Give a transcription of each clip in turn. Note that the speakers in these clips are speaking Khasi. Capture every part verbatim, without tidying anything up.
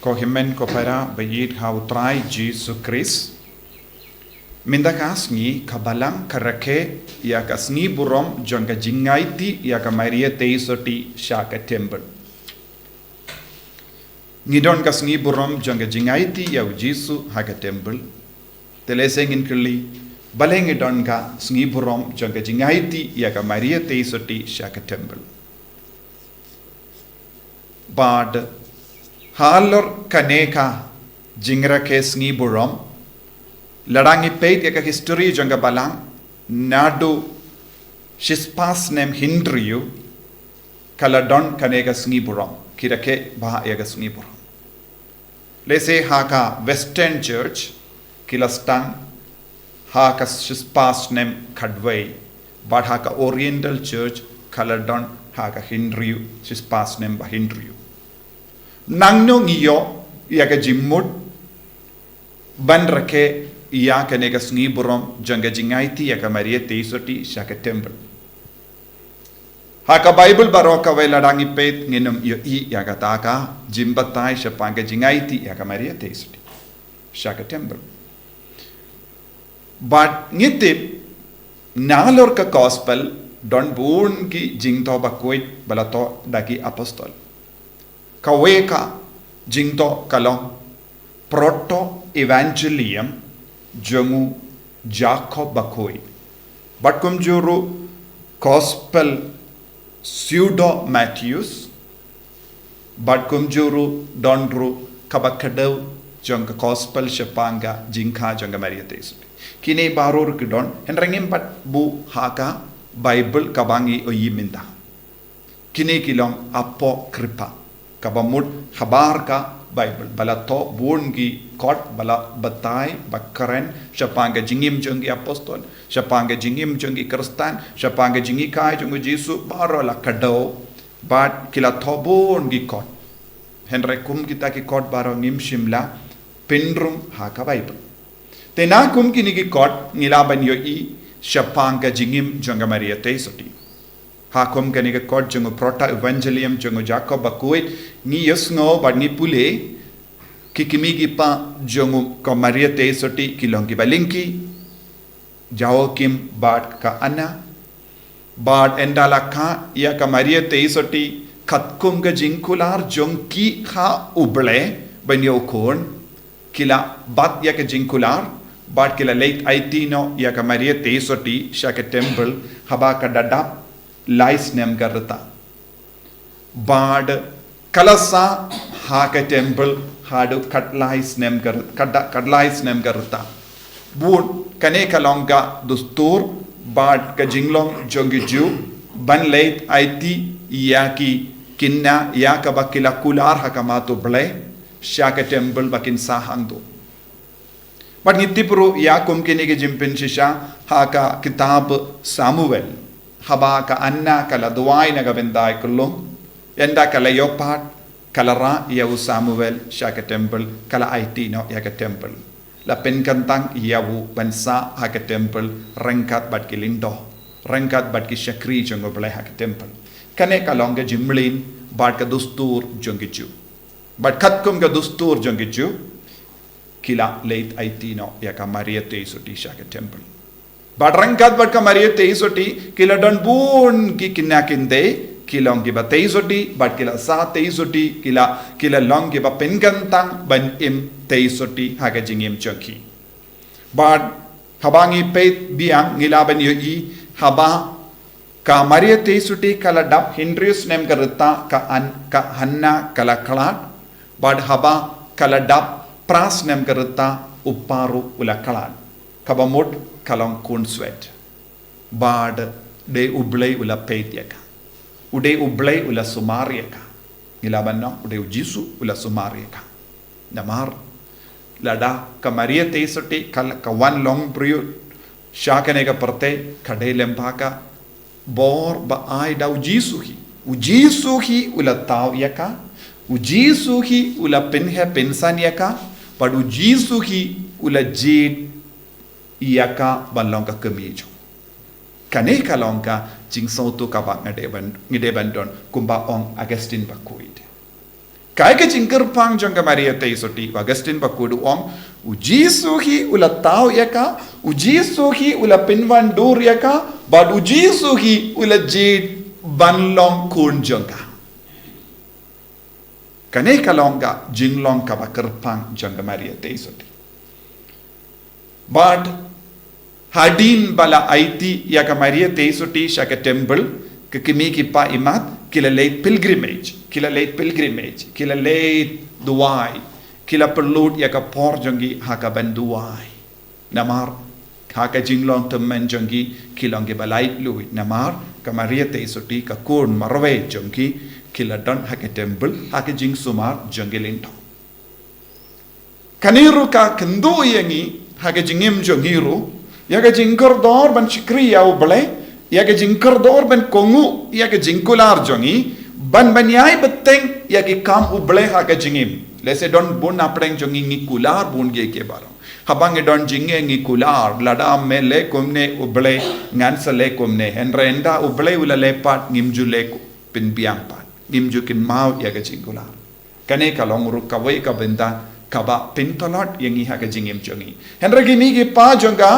Ko hynmen ko para ba ïeit ha u Trai Jisu Khrist. Mynta ka sngi ka Balang ka rakhe ïa ka sngi burom jong ka jingaiti ïa ka Maria Theisotti sha ka temple. Ngi don ka sngi burom jong ka jingaiti ïa u Jisu ha ka temple. Te lehse ngin kylli, balei ngi don ka sngi burom jong ka jingaiti ïa ka Maria Theisotti sha ka temple. Bad halor kane ka jingrakhe sngi burom, lada ngi peit ïa ka history jong ka Balang, naduh shispah snem hynriew ka la don kane ka sngi burom, ki rakhe bha ïa ka sngi burom. Lehse ha ka Western Church ki la sdang ha ka shispah snem khatwei, bad ha ka Oriental Church ka la don ha ka hynriew, shispah snem ba hynriew. Nangno ngi ïoh ïa ka jingmut ban rakhe ïa kane ka sngi burom jong ka jingaiti ïa ka Maria Theisotti sha ka temple. Ha ka Bible baroh kawei lada ngi peit ngin ym ïohi ïa kata ka jingbatai shaphang ka jingaiti ïa ka Maria Theisotti sha ka temple. Bad ngi tip nalor ka gospel don bun ki jingthoh bakhuid ba la thoh da ki apostol. Kawei ka jingthoh ka long proto evangelium jong u Jakob bakhuid. Bad kumjuh ruh gospel pseudo Matheus. Bad kumjuh ruh don ruh kaba kdew jong ka gospel shaphang ka jingkha jong ka Maria Theisotti. Kine baroh ruh ki don, hynrei ngim pat buh ha ka Bible kaba ngi ïohi mynta. Kine ki long apocrypha. Kaba mut habar ka Bible ba la thoh bun ki kot ba la batai ba kren shaphang ka jingim jong ki apostol, shaphang ka jingim jong ki Khristan, shaphang ka jinghikai jong u Jisu, baroh la kdew bad ki la thoh bun ki kot. Hynrei kum kita ki kot baroh ngim shym la pynrung ha ka Bible. Te na kum kine ki kot ngi lah ban ïohi shaphang ka jingim jong ka Maria Theisotti. Ha kum kane ka kot jong u proto evangelium jong u Jakob bakhuid ngi ïohsngew bad ngi pule ki kmie ki kpa jong u ka Maria Theisotti ki long kiba lyngkhi, Joachim bad ka Anna. Bad ynda la kha ïa ka Maria Theisotti katkum ka jingkular jong ki ha U Blei ban ïoh khun, ki la bat ïa ka jingkular bad ki la leit aiti noh ïa ka Maria Theisotti sha ka temple haba ka da dap lai snem ka rta. Bad ka la sah ha ka temple haduh khatlai snem ka r-, khadda-, khatlai snem ka rta. Bun kane ka long ka dustur bad ka jinglong jong ki Jiw ban leit aiti ïa ki kynna ïa kaba ki la kular ha khmat U Blei sha ka temple ba kin sah hangto. Bad ngi tip ruh ïa kum kine ki jingpynshisha ha ka kitab Samuel. Haba ka Anna ka la duwai na ka bynta i khyllung, ynda ka la ïoh pat ka la rah ïa u Samuel sha ka temple, ka la aiti noh ïa ka temple. La pynkyntang ïa u ban sah ha ka temple ryngkat bad ki lyngdoh, ryngkat bad ki shakri jong U Blei ha ka temple. Kane ka long ka jingmlien bad ka dustur jong ki Jiw. Bad katkum ka dustur jong ki Jiw, ki la leit aiti noh ïa ka Maria Theisotti sha ka temple. Bad ryngkat bad ka Maria Theisotti ki la don bun ki kynna kynthei, ki long kiba Theisotti, bad ki la sah Theisotti, ki la, ki la long kiba pynkyntang ban im Theisotti ha ka jingim jong ki. Bad haba ngi peit biang ngi lah ban ïohi haba ka Maria Theisotti ka la dap hynriew snem ka rta, ka An-, ka Hanna ka la khlad, bad haba ka la dap phra snem ka rta u Pa ruh u la khlad. Kaba mut ka long khun swet. Bad dei U Blei u la peit ïa ka. U dei U Blei u la sumar ïa ka. Ngi lah ban ong u dei u Jisu u la sumar ïa ka. Namar lada ka Maria Theisotti ka la, ka wan long briew sha kane ka pyrthei, ka dei lyngba ka bor ba ai da u Jisu hi. U Jisu hi u la thaw ïa ka. U Jisu hi u la pynheh pynsan ïa ka. Bad u Jisu hi u la jied ïa ka ban long ka kmie jong. Kane ka long ka jingsngewthuh kaba nga dei ban, nga dei ban don kumba ong Augustine bakhuid. Kaei ka jingkyrpang jong ka Maria Theisotti? Ba Augustine Bakhuid u ong, u Jisu hi u la thaw ïa ka, u Jisu hi u la pynwandur ïa ka, bad u Jisu hi u la jied ban long khun jong ka. Kane ka long ka jinglong kaba kyrpang jong ka Maria Theisotti. Bad hadien ba la aiti ïa ka Maria Theisotti sha ka temple, ki kmie ki kpa imat ki la leit pilgrimage, ki la leit pilgrimage, ki la leit duwai, ki la pynlut ïa ka por jong ki ha ka ban duwai. Namar ha ka jinglong tymmen jong ki, ki long kiba laitluid, namar ka Maria Theisotti, ka khun marwei jong ki, ki la don ha ka temple ha ka jingsumar jong ki lyngdoh. Kane ruh ka kynduh ïa ngi ha ka jingim jong ngi ruh, ïa ka jingkordor ban shakri ïa U Blei, ïa ka jingkordor ban kohnguh ïa ka jingkular jong ngi, ban ban ïai bteng ïa ki kam U Blei ha ka jingim. Lehse don bun na pdeng jong ngi ngi kular bun kiei kiei baroh. Haba ngi don jingeh ngi kular, lada me leh kumne U Blei ngan sa leh kumne. Hynrei ynda U Blei u la leh pat, ngim ju leh, pynbiang pat, ngim ju kynmaw ïa ka jingkular. Kane ka long ruh kawei ka bynta kaba pyntlot ïa ngi ha ka jingim jong ngi. Hynrei ki kmie ki kpa jong ka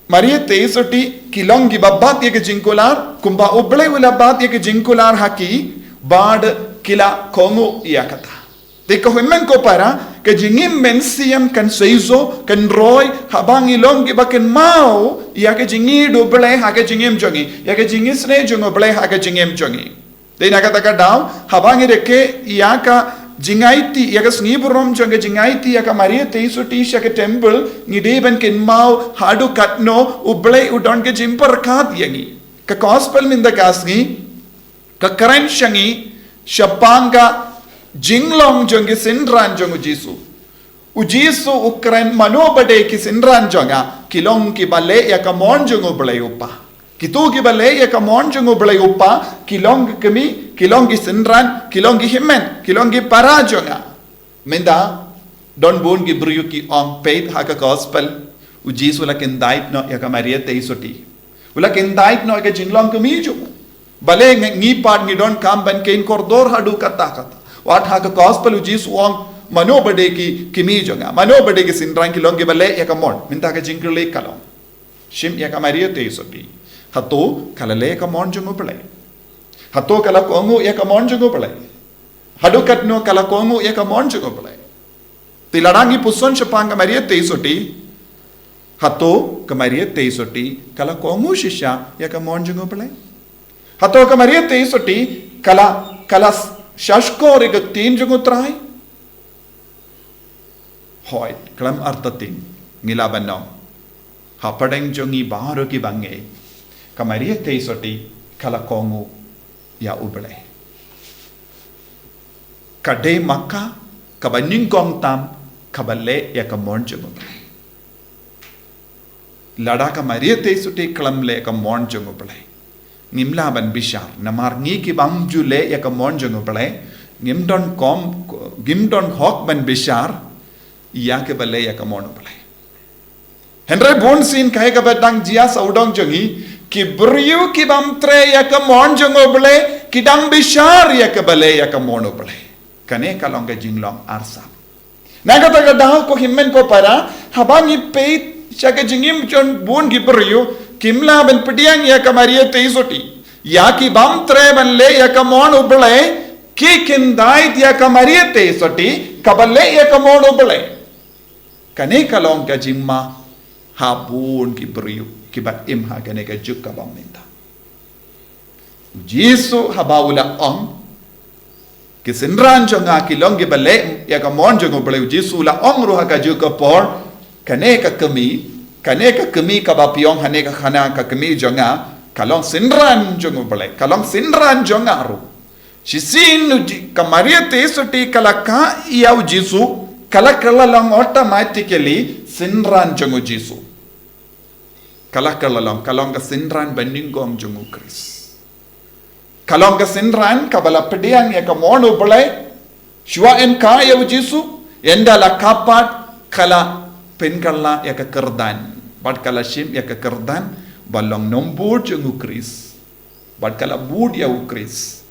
Maria Theisotti ki long kiba bat ïa ka jingkular, kumba U Blei u la bat ïa ka jingkular ha ki, bad ki la kohnguh ïa kata. Te ko hynmen ko para, ka jingim mynsiem kan seisoh, kan roi, haba ngi long kiba kynmaw ïa ka jingïeit U Blei ha ka jingim jong ngi, ïa ka jingisynei jong U Blei ha ka jingim jong ngi. Te na kata ka daw, haba ngi rakhe ïa ka jingaiti, ïa ka sngi burom jong ka jingaiti ïa ka Maria Theisotti sha ka temple, ngi dei ban kynmaw haduh katno U Blei u don ka jingpyrkhat ïa ngi. Ka gospel mynta ka sngi ka kren sha ngi shaphang ka jinglong jong ki synran jong U Jisu. U Jisu u kren, mano ba dei ki synran jong nga, ki long kiba leh ïa ka mon jong U Blei U Kpa. Kito kiba leh ïa ka mon jong U Blei U Kpa, ki long ki kmie, ki long ki synran, ki long ki hynmen, ki long ki para jong nga. Mynta don bun ki briew ki ong, peit ha ka gospel, U Jisu u la kyndait noh ïa ka Maria Theisotti. U la kyndait noh ïa ka jinglong kmie jong u. Balei ngi, ngi pat ngi donkam ban kheiñ kordor haduh katta katta? Wat ha ka gospel U Jisu u ong, mano ba dei ki kmie jong nga, mano ba dei ki synran, ki long kiba leh ïa ka mon. Mynta ka jingkylli ka long, shim ïa ka Maria Theisotti, hato ka la leh ïa ka mon jong U Blei? Hato ka la kohnguh ïa ka mon jong U Blei? Haduh katno ka la kohnguh ïa ka mon jong U Blei? Te lada ngi puson shaphang ka Maria Theisotti, hato ka Maria Theisotti ka la kohnguh shisha ïa ka mon jong U Blei? Hato ka Maria Theisotti ka la, ka la shahshkor ïa ka ktien jong U Trai? Hooid, khlem artatien ngi lah ban ong, hapdeng jong ngi baroh kiba ngeit, ka Maria Theisotti ka la kohnguh ïa U Blei. Ka dei ma ka kaba nyngkong tam kaba leh ïa ka mon jong U Blei. Lada ka Maria Theisotti khlem leh ïa ka mon jong U Blei, ngim lah ban bishar, namar ngi kibym ju leh ïa ka mon jong U Blei, ngim donkam, ngim don hok ban bishar ïa kiba leh ïa ka mon U Blei. Hynrei bunsien kaei kaba dang jia sawdong jong ngi, ki briew kibym treh ïa ka mon jong U Blei ki dang bishar ïa kiba leh ïa ka mon U Blei. Kane ka long ka jinglong arsap. Na kata ka daw ko hynmen ko para, haba ngi peit sha ka jingim jong bun ki briew, kim lah ban pdiang ïa ka Maria Theisotti. Ïa kibym treh ban leh ïa ka mon U Blei ki kyndait ïa ka Maria Theisotti kaba leh ïa ka mon U Blei. Kane ka long ka jingma ha bun ki briew kiba im ha kane ka juk kaba mynta. U Jisu haba u la ong, ki synran jong nga ki long kiba leh ïa ka mon jong U Blei, U Jisu u la ong ruh ha kajuh ka por, kane ka kmie, kane ka kmie kaba phi ong hangne ka khana ka kmie jong nga, ka long synran jong U Blei, ka long synran jong nga ruh. Shisien u Ji-, ka Maria Theisotti ka la kah ïa U Jisu, ka la kylla long automatically synran jong U Jisu. Ka la kylla long, ka long ka synran banyngkong jong U Khrist. Ka long ka synran kaba la pdiang ïa ka mon U Blei shuwa yn kah ïa U Jisu, ynda la kah pat ka la pynkylla ïa ka kyrdan, bad ka la shim ïa ka kyrdan ba long nongbud jong U Khrist. Bad ka la bud ïa U Khrist.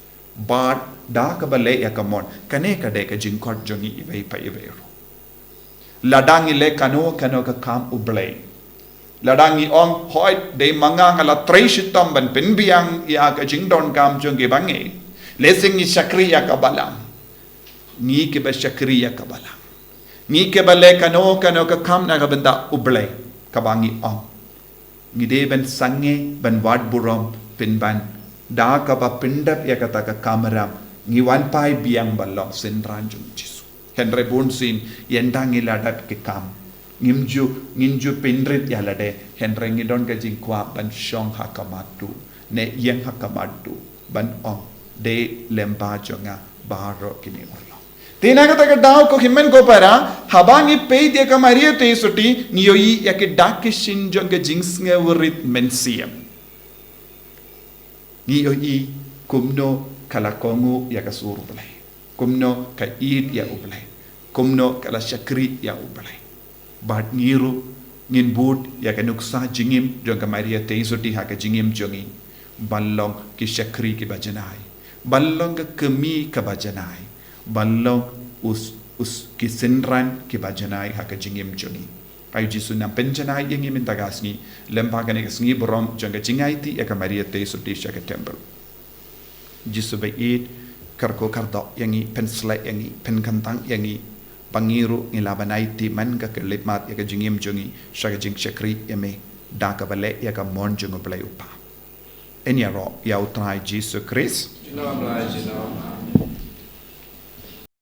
Bad da kaba leh ïa ka mon, kane ka dei ka jingkhot jong ngi iwei pa iwei ruh. Lada ngi leh kano kano ka kam U Blei, lada ngi ong, hooid, dei ma nga, nga la trei shitom ban pynbiang ïa ka jingdonkam jong ki bangeit, lehse ngi shakri ïa ka balang. Ngi kiba shakri ïa ka balang, ngi kiba leh kano kano ka kam na ka bynta U Blei, kaba ngi ong, ngi dei ban sangeh ban wad burom pynban da kaba pyndep ïa kata ka kamram. Ngi wan phai biang ban long synran jong U Jisu. Hynrei bunsien, ynda ngi la dep ki kam, ngim ju, ngim ju pynrit ïa lade, hynrei ngi don ka jingkwah ban shong ha khmat U, ne ïeng ha khmat U, ban ong, dei lyngba jong nga baroh kine urlong. Te na kata ka daw, ko hynmen ko para, haba ngi peit ïa ka Maria Theisotti, ngi ïohi ïa ki dak ki shin jong ka jingsngewrit mynsiem. Ngi ïohi kumno ka la kohnguh ïa ka sur U Blei, kumno ka ïeit ïa U Blei, kumno ka la shakri ïa U Blei. Bad ngi ruh ngin bud ïa ka nuksa jingim jong ka Maria Theisotti ha ka jingim jong ngi, ban long ki shakri kiba janai, ban long ka kmie kaba janai, ban long u s-, u s-, ki synran kiba janai ha ka jingim jong ngi. Ai U Jisu un nang pynjanai ïa ngi mynta ka sngi lyngba kane ka sngi burom jong ka jingaiti ïa ka Maria Theisotti sha ka temple. Jisu baieit, kyrkhu kyrdoh ïa ngi, pynsleh ïa ngi, pynkyntang ïa ngi, ba ngi ruh ngi lah ban aiti man ka khyllipmat ïa ka jingim jong ngi sha ka jingshakri ïa me da kaba leh ïa ka mon jong U Blei U Kpa. Ngin ïaroh ïa U Trai Jisu Khrist. Junom la, junom la.